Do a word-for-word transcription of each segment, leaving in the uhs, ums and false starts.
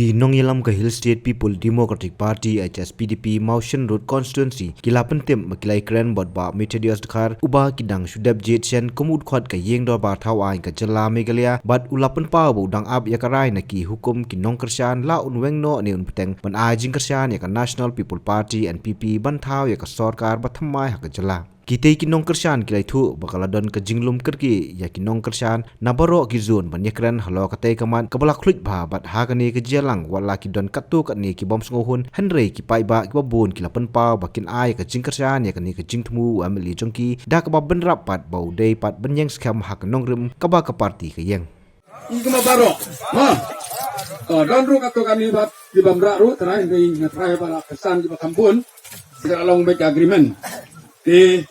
Ki nongïalam ka Hill State People Democratic Party, H S P D P, Mawshynrut Constituency, ki la pyntip ba ki la ïakren bad Bah Methodius Dkhar, uba ki dang shu dep jied shen kum u dkhot ka ïing dorbar thaw aiñ ka jylla Meghalaya, bad u la pynpaw ba u dang ap ïa ka rai na ki hukum ki nongkyrshan, la un weng noh ne un bteng ban ai jingkyrshan ïa ka National People Party, N P P, ban thaw ïa ka sorkar ba thymmai ha ka jylla. Kitei ki nongkyrshan ki la ïathuh ba ka la don ka jinglum kyrkieh ïa ki nongkyrshan na baroh ki zone ban ïakren halor katei ka mat kaba la khluit bha, bad ha kane ka jingïalang, wat la ki don katto katne ki bym sngewhun, hynrei ki paidbah kiba bun ki la pynpaw ba kin ai ka jingkyrshan ïa kane ka jingthmu u M L A jong ki, da kaba bynrap pat ba u dei pat ban ïeng skhem ha ka nongrim kaba ka party ka ïeng. Ïa kaba baroh, ha, to don ruh katto katne bad ki bym rah ruh, trai, hynrei nga trai ba la kyrshan kiba kham bun. Kita long bad ka agreement. Te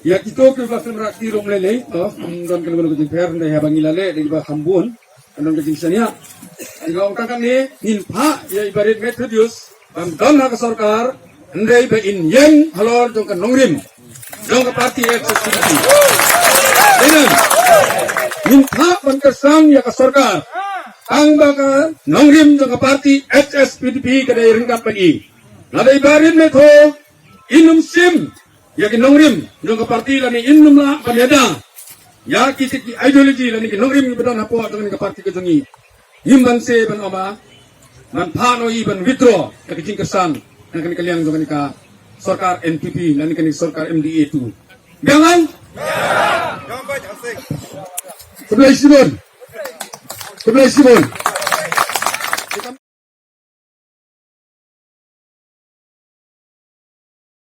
ïa kito kiba khlem rah ki ruh lei lei, to, ym don kano kano ka jingpher, hynrei haba ngi la leh da kiba kham bun, kan don ka jingshaniah. Te nga ong tang katne, ngin phah ïa i Bah Methodius ban don ha ka sorkar, hynrei ba in ïeng halor jong ka nongrim jong ka party H S P D P. Ngin phah ban kyrshan ïa ka sorkar, tang ba ka nongrim jong ka party H S P D P ka dei ryngkat bad i. Lada i Bah Methodius in ym shim ïa ki nongrim jong ka party lane in ym lah ban ïada ïa ki, ki ideology lane ki nongrim kiba don hapoh jong ka party ka jong i, ngim banse ban ong ba ban phah noh i ban withdraw ïa ka jingkyrshan na kane ka liang jong kane ka sorkar N P P lane kane ka sorkar M D A two. Biang? Khublei shibun. Khublei shibun.